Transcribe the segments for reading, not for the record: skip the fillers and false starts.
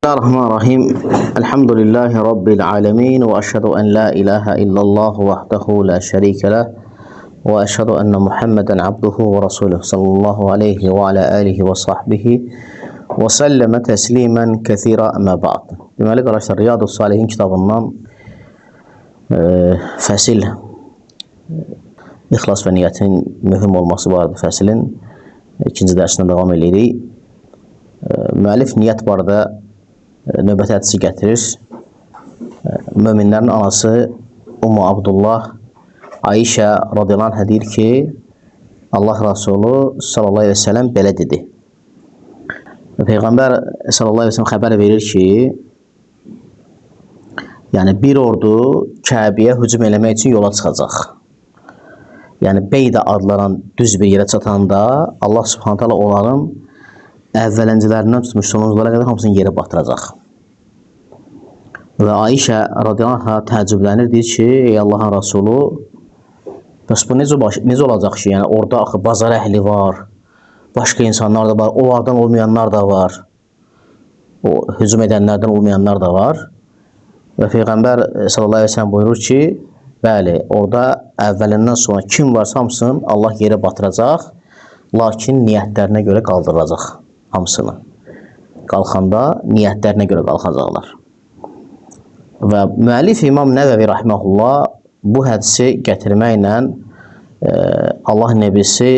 Bismillahirrahmanirrahim. Elhamdülillahi Rabbil alemin. Ve eşhedü en la ilahe illallah vahdehu la şerike leh. Ve eşhedü enne Muhammeden abduhu ve resuluhu sallallahu aleyhi ve ala alihi ve sahbihi ve selleme teslimen kethira ama ba'd. Deməli qardaşlar, Riyadus Salihin kitabından fəsil İxlas və niyyətin mühüm olması barədə fəslin ikinci dərsinə davam edirik. Müəllif niyyət barədə növbəti hədisi gətirir. Möminlərin anası Ummu Abdullah Ayşə radiyallahu anha deyir ki, Allah Resulü sallallahu aleyhi ve sellem belə dedi. Peyğəmbər sallallahu aleyhi ve sellem xəbər verir ki, yəni bir ordu Kəbəyə hücum eləmək üçün yola çıxacaq. Yəni Beyda adlanan düz bir yerə çatanda Allah Subhanahu taala onların əvvələncilərindən tutmuş sonunculara qədər hamısını yerə batıracaq. Və Ayşə radiyallahu anha təəccüblənir, deyir ki, ey Allahın Rəsulu, bəs bu necə olacaq ki, yəni orada axı bazar əhli var, başqa insanlar da var, onlardan olmayanlar da var, o hücum edənlərdən olmayanlar da var. Və Peyğəmbər sallallahu əleyhi və səlləm buyurur ki, bəli, orada əvvəlindən sonra kim varsa hamısını Allah yerə batıracaq, lakin niyyətlərinə görə qaldırılacaq hamısını. Qalxanda niyyətlərinə görə qalxacaqlar. Və müəllif İmam Nəvəvi rahimehullah bu hədisi gətirməklə Allah Nəbisi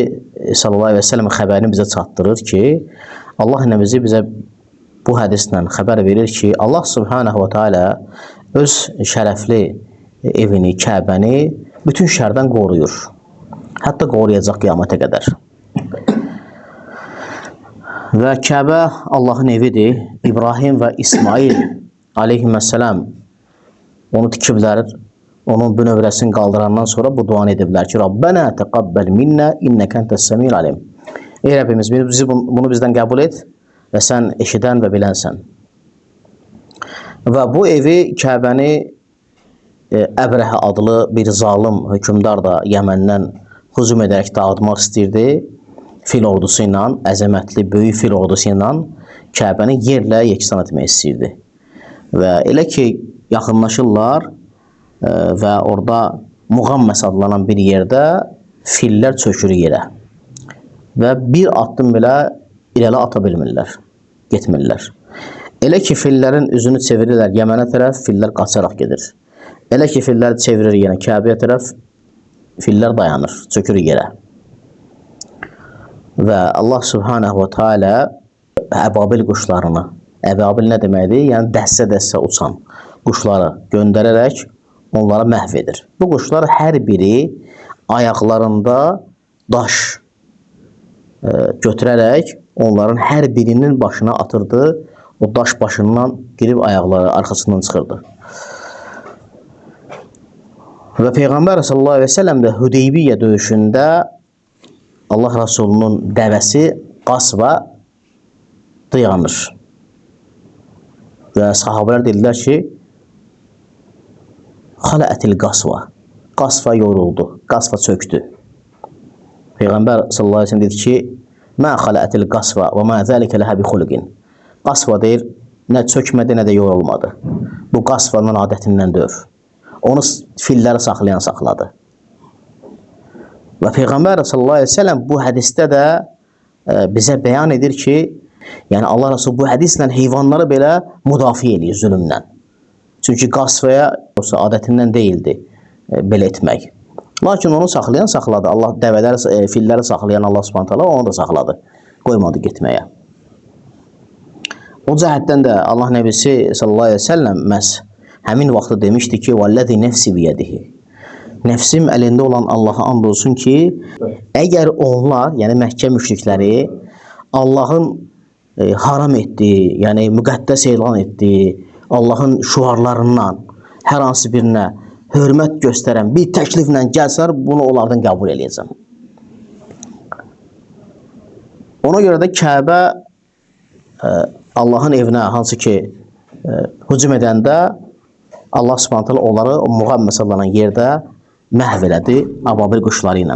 sallallahu əleyhi və səlləm xəbərini bizə çatdırır ki, Allah Nəbisi bizə bu hədislə xəbər verir ki, Allah Subhanahu və Taala öz şərəfli evini, Kəbəni bütün şərdən qoruyur. Hətta qoruyacaq qiyamətə qədər. Və Kəbə Allahın evidir. İbrahim və İsmail aleyhissalam onu tikiblər. Onun bünövrəsini qaldırandan sonra bu duanı ediblər ki, Rabbənə təqəbbəl minnə innəkə entəs-səmiul alim. Ey Rəbbimiz, bizi bunu bizdən qəbul et və sən eşidən və bilənsən. Və bu evi, Kəbəni Əbrəhə adlı bir zalım hökmdar da Yəməndən hücum edərək dağıtmaq istəyirdi. Fil ordusu ilə, əzəmətli böyük fil ordusu ilə Kəbəni yerlə yeksan etmək istəyirdi. Və elə ki, yaxınlaşırlar və orada Muğamməs adlanan bir yerdə fillər çökür yerə. Və bir addım belə irəli ata bilmirlər, getmirlər. Elə ki, fillərin üzünü çevirirlər Yəmənə tərəf, fillər qaçaraq gedir. Elə ki, fillər çevirir yenə Kəbəyə tərəf, fillər dayanır, çökür yerə. Və Allah Subhanahu və Teala əbabil quşlarını, əbabil nə deməkdir? Yəni dəstə-dəstə uçan quşları göndərərək onları məhv edir. Bu quşlar hər biri ayaqlarında daş götürərək onların hər birinin başına atırdı. O daş başından girib ayaqları arxasından çıxırdı. Və Peyğəmbər sallallahu əleyhi və səlləm də Hüdeybiyyə döyüşündə Allah Resulunun dəvəsi Qasva dayanır. Və sahabələr dedilər ki, Xaləətil Qasva. Qasva yoruldu, Qasva çöktü. Peyğəmbər sallallahu əleyhi və səlləm dedi ki, Mə xaləətil Qasva və mə zəlikə ləhə bi xuluqin. Qasva deyir, nə çökmədi, nə də yorulmadı. Bu Qasvanın adətindən deyil. Onu filləri saxlayan saxladı. Və Peyğəmbər sallallahu əleyhi və səlləm bu hədisdə də bizə bəyan edir ki, yəni Allah Resulü bu hədislə heyvanları belə müdafiə eləyir zülmdən. Çünki Qasvaya adətindən deyildi belə etmək. Lakin onu saxlayan saxladı. Allah dəvələri, filləri saxlayan Allah Subhanahu taala onu da saxladı. Qoymadı getməyə. O cəhətdən də Allah Nəbisi sallallahu əleyhi və səlləm məhz həmin vaxtda demişdi ki, "Vəllazi nəfsi biyedihi." Nəfsim əlində olan Allaha and olsun ki, əgər onlar, yəni Məkkə müşrikləri Allahın haram etdiyi, yəni müqəddəs elan etdiyi Allahın şüarlarından hər hansı birinə hörmət göstərən bir təkliflə gəlsələr, bunu onlardan qəbul eləyəcəm. Ona görə də Kəbə Allahın evinə hansı ki hücum edəndə Allah Subhanahu taala onları o Muğamməs adlanan yerdə məhv elədi ababil quşları ilə.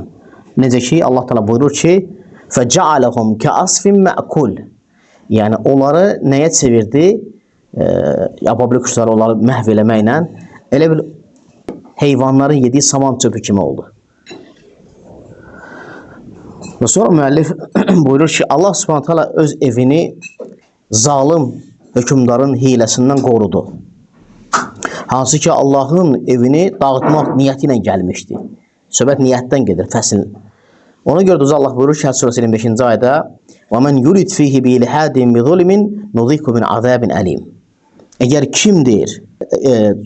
Necə ki Allah Taala buyurur ki: "Fəca'alahum ka'asfin ma'kul." Yəni onları nəyə çevirdi? Ababil quşları onları məhv eləməklə elə bir heyvanların yediyi saman çöpü kimi oldu. Və sonra müəllif buyurur ki, Allah Subhanahu taala öz evini zalım hökmdarın hiləsindən qorudu. Hansı ki Allahın evini dağıtmaq niyyəti ilə gəlmişdi. Söhbət niyyətdən gedir, fəsil. Ona görə də Allah buyurur ki, Həc surəsi 25-ci ayədə: "Və men yurid fihi bi ilhadin bi zulmin nuziku min azabin alim." Əgər kim deyir,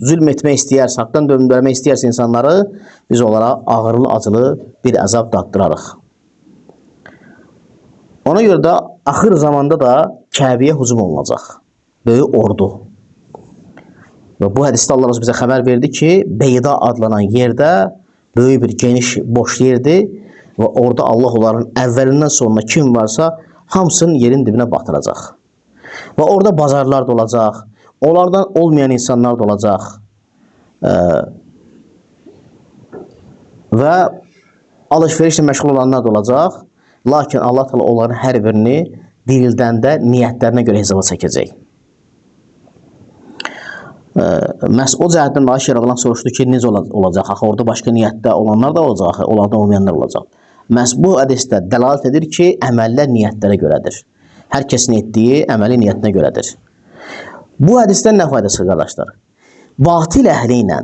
zülm etmək istəyərsə, haqdan döndürmək istəyərsə insanları, biz onlara ağırlı, acılı bir əzab daddırarıq. Ona görə də axır zamanda da Kəbəyə hücum olunacaq. Böyük ordu. Və bu hədisdə Allah Resulü bizə xəbər verdi ki, Beyda adlanan yerdə böyük bir geniş boş yerdir və orada Allah onların əvvəlindən sonuna kim varsa hamısını yerin dibinə batıracaq. Və orada bazarlar da olacaq, onlardan olmayan insanlar da olacaq. Və alış-verişlə məşğul olanlar da olacaq. Lakin Allah Teala onların hər birini dirildəndə niyyətlərinə görə hesaba çəkəcək. Məhz o cəhətdən də Ayşə radiyallahu anh soruşdu ki, necə olacaq? Axı orada başqa niyyətdə olanlar da olacaq, axı onlardan olmayanlar olacaq. Məhz bu hədisdə dəlalət edir ki, əməllər niyyətlərə görədir. Hər kəsin etdiyi əməli niyyətinə görədir. Bu hədisdən nə fayda çıxır qardaşlar? Batil əhli ilə,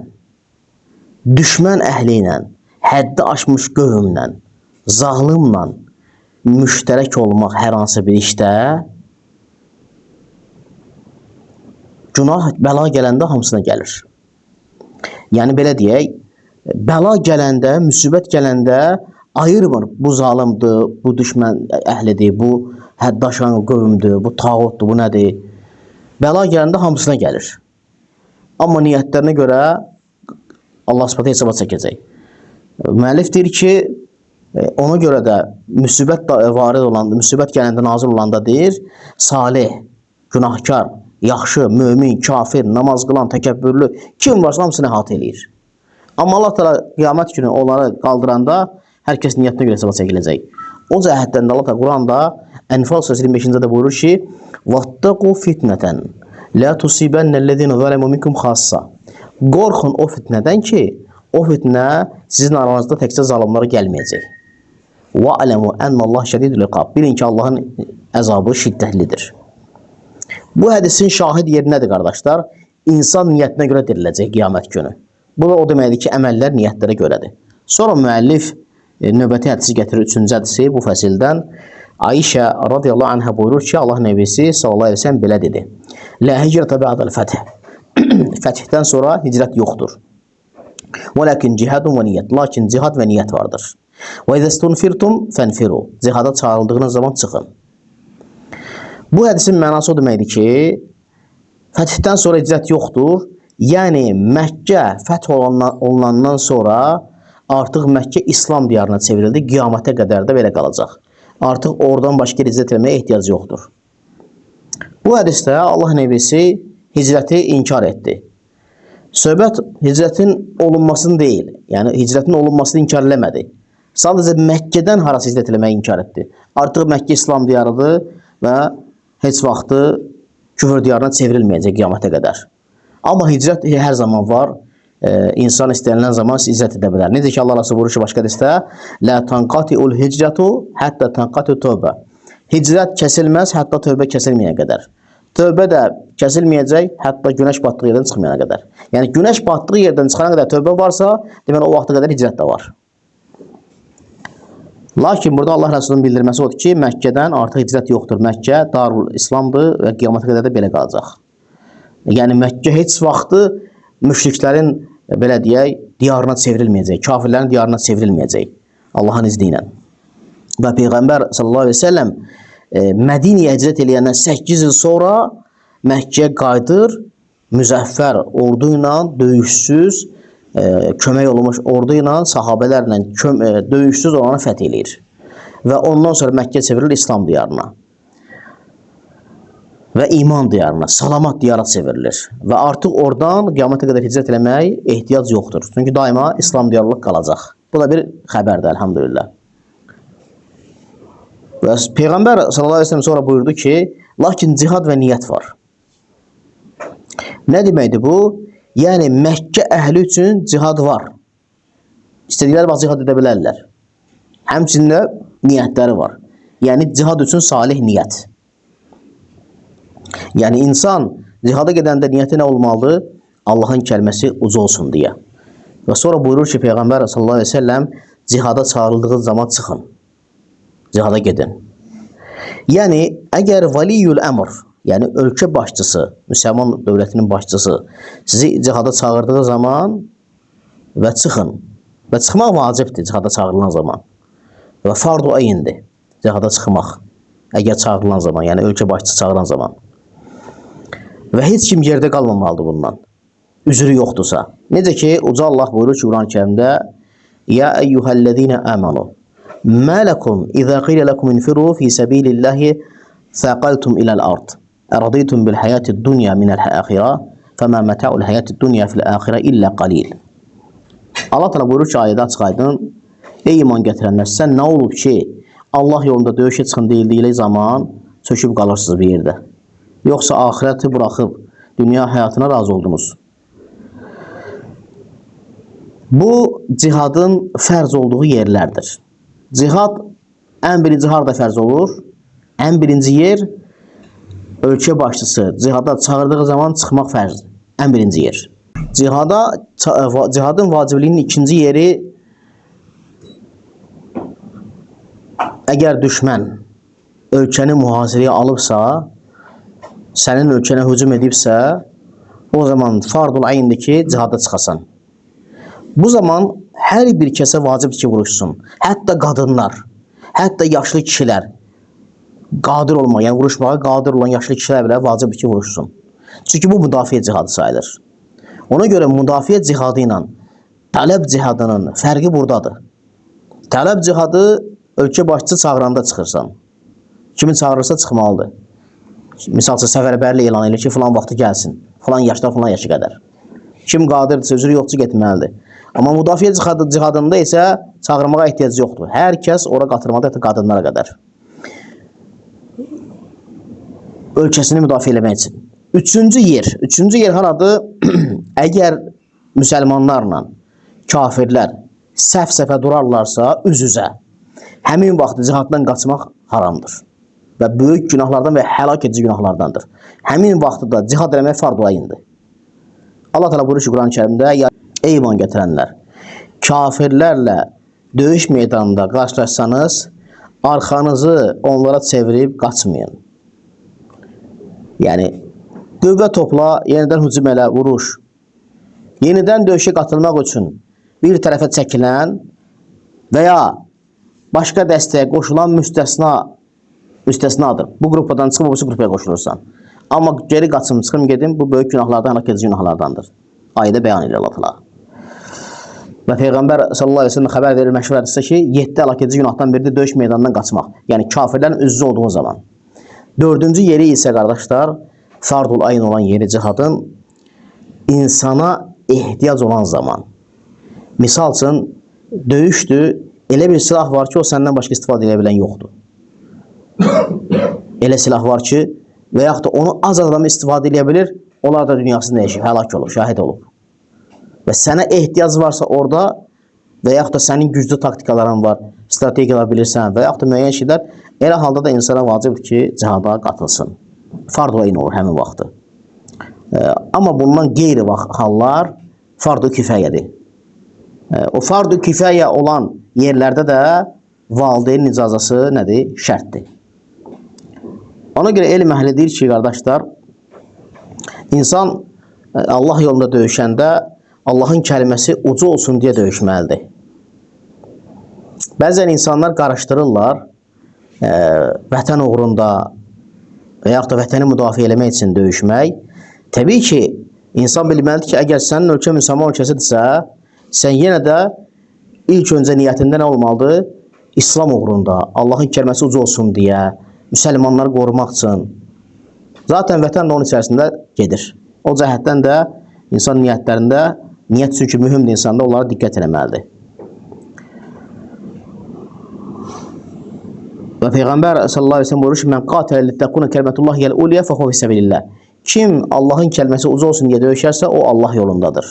düşmən əhli ilə, həddi aşmış qövmlə, zalımla müştərək olmaq hər hansı bir işdə günah, bəla gələndə hamısına gəlir. Yəni belə deyək, bəla gələndə, müsibət gələndə ayırmır. Bu zalimdir, bu düşmən əhlidir, bu həddi aşan qövmdür, bu tağutdur, bu nədir? Bəla gələndə hamısına gəlir. Amma niyyətlərinə görə Allah Subhanahu hesaba çəkəcək. Müəllif deyir ki, ona görə də müsibət varid olanda, müsibət gələndə nazil olanda deyir, salih, günahkar, yaxşı, mömin, kafir, namaz qılan, təkəbbürlü, kim varsa hamısını əhatə eləyir. Amma Allah Teala qiyamət günü onları qaldıranda hər kəs niyyətinə görə hesaba çəkiləcək. O cəhətdən də Allah Teala Quranda Ənfal surəsi 25-ci ayədə buyurur ki: "Vattaqu fitneten la tusibannellezine zalemu minkum khassa." Qorxun o fitnədən ki, o fitnə sizin aranızda təkcə zalimlara gəlməyəcək. "Va'lemu ennallah şedidul iqab." Bilin ki, Allahın əzabı şiddətlidir. Bu hədisin şahid yeri nədir qardaşlar? İnsan niyyətinə görə diriləcək qiyamət günü. Bu da o deməkdir ki, əməllər niyyətlərə görədir. Sonra müəllif növbəti hədisi gətirir, üçüncü hədisi bu fəsildən. Ayşə radiyallahu anhə buyurur ki, Allah Nəbisi sallallahu əleyhi və səlləm belə dedi: "La hicrətə ba'dəl fəth." Fəthdən sonra hicrət yoxdur. Vəlakin cihadun və niyyət. Lakin cihad və niyyət vardır. Və izə stunfirtum fənfiru. Cihada çağırıldığınız zaman çıxın. Bu hədisin mənası o deməkdir ki, fəthdən sonra hicrət yoxdur. Yəni Məkkə fəth olunandan sonra artıq Məkkə İslam diyarına çevrildi. Qiyamətə qədər də belə qalacaq. Artıq oradan başqa hicrət etməyə ehtiyac yoxdur. Bu hədisdə Allah Nəbisi hicrəti inkar etdi. Söhbət hicrətin olunmasını deyil. Yəni hicrətin olunmasını inkar eləmədi. Sadəcə Məkkədən harası hicrət eləməyi inkar etdi. Artıq Məkkə İslam diyarıdır və heç vaxtı küfür diyarına çevrilməyəcək qiyamətə qədər. Amma hicrət hər zaman var. İnsan istənilən zaman hicrət edə bilər. Necə ki Allah Resulü buyurur ki, başqa hədisdə: "La tanqati'ul hicratu hatta tanqati tövbə." Hicrət kəsilməz hətta tövbə kəsilməyənə qədər. Tövbə də kəsilməyəcək hətta günəş batdığı yerdən çıxmayana qədər. Yəni günəş batdığı yerdən çıxana qədər tövbə varsa, deməli o vaxta qədər hicrət də var. Lakin burada Allah Resulünün bildirməsi odur ki, Məkkədən artıq hicrət yoxdur. Məkkə Darul İslamdır və qiyamətə qədər də belə qalacaq. Yəni Məkkə heç vaxtı müşriklərin belə deyək, diyarına çevrilməyəcək, kafirlərin diyarına çevrilməyəcək Allahın izni ilə. Və Peyğəmbər sallallahu əleyhi və səlləm Mədinəyə hicrət eləyəndən 8 il sonra Məkkəyə qayıdır, müzəffər ordu ilə, döyüşsüz, kömək olunmuş ordu ilə, sahabələrlə döyüşsüz olanı fəth eləyir. Və ondan sonra Məkkə çevrilir İslam diyarına. Və iman diyarına, salamat diyara çevrilir. Və artıq oradan qiyamətə qədər hicrət eləmək ehtiyac yoxdur. Çünki daima İslam diyarlıq qalacaq. Bu da bir xəbərdir, əlhamdülillah. Və Peyğəmbər sallallahu əleyhi və səlləm sonra buyurdu ki, lakin cihad və niyyət var. Nə deməkdir bu? Yəni Məkkə əhli üçün cihad var. İstədikləri vaxt cihad edə bilərlər. Həmçinin də niyyətləri var. Yəni cihad üçün salih niyyət. Yəni insan cihada gedəndə niyyəti nə olmalıdır? Allahın kəlməsi uca olsun deyə. Və sonra buyurur ki, Peyğəmbər sallallahu əleyhi və səlləm cihada çağrıldığı zaman çıxın. Cihada gedin. Yəni əgər valiyyül əmr, yəni ölkə başçısı, müsəlman dövlətinin başçısı sizi cihada çağırdığı zaman və çıxın. Və çıxmaq vacibdir cihada çağırılan zaman. Və fardu ayindir cihada çıxmaq. Əgər çağırılan zaman, yəni ölkə başçısı çağıran zaman. Və heç kim yerdə qalmamalıdır bundan. Üzrü yoxdursa. Necə ki, Uca Allah buyurur ki, Quran-ı Kərimdə: Ya eyyuhellezine amanu ma lekum iza qila lekum infiru fi sabilillahi thaqaltum ila'l ard. Araditum bil hayatid dunya minel ahire fema meta'ul hayatid dunya fil ahire illa qalil. Allah Teala buyurur ki, ayədə açıq aydın: Ey iman gətirənlər, sən nə olub ki, Allah yolunda döyüşə çıxın deyildiyi zaman çöküb qalırsınız bir yerdə. Yoxsa axirəti buraxıb dünya həyatına razı oldunuz. Bu cihadın fərz olduğu yerlərdir. Cihad ən birinci harda fərz olur? Ən birinci yer ölkə başçısı cihada çağırdığı zaman çıxmaq fərzdir. Ən birinci yer. Cihadın vacibliyinin ikinci yeri əgər düşmən ölkəni mühasirəyə alıbsa, sənin ölkənə hücum edibsə, o zaman fardul ayndir ki, cihada çıxasan. Bu zaman hər bir kəsə vacibdir ki, vuruşsun. Hətta qadınlar, hətta yaşlı kişilər, qadir olma, yəni vuruşmağa qadir olan yaşlı kişilər belə vacibdir ki, vuruşsun. Çünki bu müdafiə cihadı sayılır. Ona görə müdafiə cihadı ilə tələb cihadının fərqi buradadır. Tələb cihadı ölkə başçısı çağıranda çıxırsan. Kimi çağırırsa çıxmalıdır. Misal üçün səfərbərlik elan edir ki, filan vaxtı gəlsin. Filan yaşdan filan yaşa qədər. Kim qadirdirsə, üzrü yoxdur, getməlidir. Amma müdafiə cihadında isə çağırmağa ehtiyac yoxdur. Hər kəs ora qatılmalıdır, hətta qadınlara qədər. Ölkəsini müdafiə eləmək üçün. Üçüncü yer haradır? Əgər müsəlmanlarla kafirlər səhv-səhvə durarlarsa üz-üzə, həmin vaxt cihaddan qaçmaq haramdır. Və böyük günahlardan və həlak edici günahlardandır. Həmin vaxtda da cihad eləmək fardu ayındır. Allah Teala buyurur ki, Quran-ı Kərimdə: Ya ey iman gətirənlər, kafirlərlə döyüş meydanında qarşılaşsanız, arxanızı onlara çevirib qaçmayın. Yəni qüvvə topla, yenidən hücum elə, vuruş. Yenidən döyüşə qatılmaq üçün bir tərəfə çəkilən və ya başqa dəstəyə qoşulan müstəsnadır. Bu qrupadan çıxıb o birisi qrupaya qoşulursan. Amma geri qaçım, çıxım gedim, bu böyük günahlardan, həlak edici günahlardandır. Ayədə bəyan edir Allah Teala. Və Peyğəmbər sallallahu əleyhi və səlləm xəbər verir məşhur hədisdə ki, 7 həlak edici günahdan biridir döyüş meydanından qaçmaq. Yəni kafirlərin üz-üzə olduğu zaman. Dördüncü yeri isə qardaşlar, fardul ayn olan yeri cihadın insana ehtiyac olan zaman. Misal üçün döyüşdür, elə bir silah var ki, o səndən başqa istifadə edə bilən yoxdur. Elə silah var ki, və yaxud da onu az adam istifadə edə bilir, onlar da dünyasını dəyişib, həlak olub, şahid olub. Və sənə ehtiyac varsa orada və yaxud da sənin güclü taktikaların var, strategiyalar bilirsən və yaxud da müəyyən şeylər, elə halda da insana vacibdir ki, cihada qatılsın. Fardu ayn olur həmin vaxtı. Amma bundan qeyri hallar fardu kifayədir. O fardu kifayə olan yerlərdə də valideyn icazəsi nədir? Şərtdir. Ona görə elm əhli deyir ki, qardaşlar, insan Allah yolunda döyüşəndə Allahın kəlməsi ucu olsun deyə döyüşməlidir. Bəzən insanlar qarışdırırlar vətən uğrunda və yaxud da vətəni müdafiə eləmək üçün döyüşmək. Təbii ki, insan bilməlidir ki, əgər sənin ölkə müsəlman ölkəsidirsə, sən yenə də ilk öncə niyyətində nə olmalıdır? İslam uğrunda, Allahın kəlməsi ucu olsun deyə, müsəlmanları qorumaq üçün. Zaten vətən də onun içərisində gedir. O cəhətdən də insan niyyətlərində, niyyət çünki mühümdür insanda, onlara diqqət eləməlidir. Və Peyğəmbər sallallahu əleyhi və səlləm buyurur ki: "Mən qatələ litəkunə kəlmətullahi el-ulya fəhuve fi sabilillah." Kim Allahın kəlməsi uca olsun deyə döyüşərsə, o Allah yolundadır.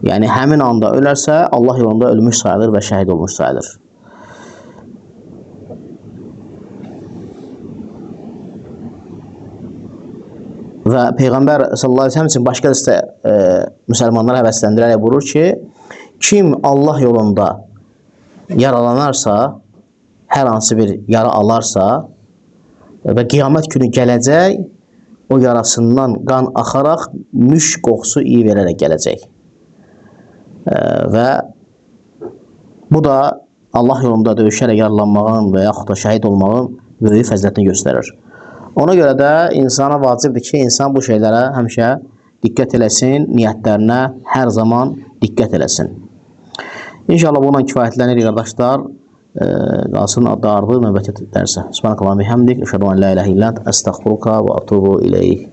Yəni həmin anda ölərsə, Allah yolunda ölmüş sayılır və şəhid olmuş sayılır. Və Peyğəmbər sallallahu əleyhi və səlləm üçün başqa hədisdə müsəlmanları həvəsləndirərək buyurur ki, kim Allah yolunda yaralanarsa, hər hansı bir yara alarsa və qiyamət günü gələcək, o yarasından qan axaraq müşk qoxusu iyi verərək gələcək. Və bu da Allah yolunda döyüşərək yaralanmağın və yaxud da şəhid olmağın böyük fəzilətini göstərir. Ona görə də insana vacibdir ki, insan bu şeylərə həmişə diqqət eləsin, niyyətlərinə hər zaman diqqət eləsin. İnşallah bununla kifayətlənirik qardaşlar. Qalsın adı ardı növbəti dərsə. Subhanakallahumma bihamdik, əşhədu en la ilahe illə ent, əstəğfiruka və atubu ileyh.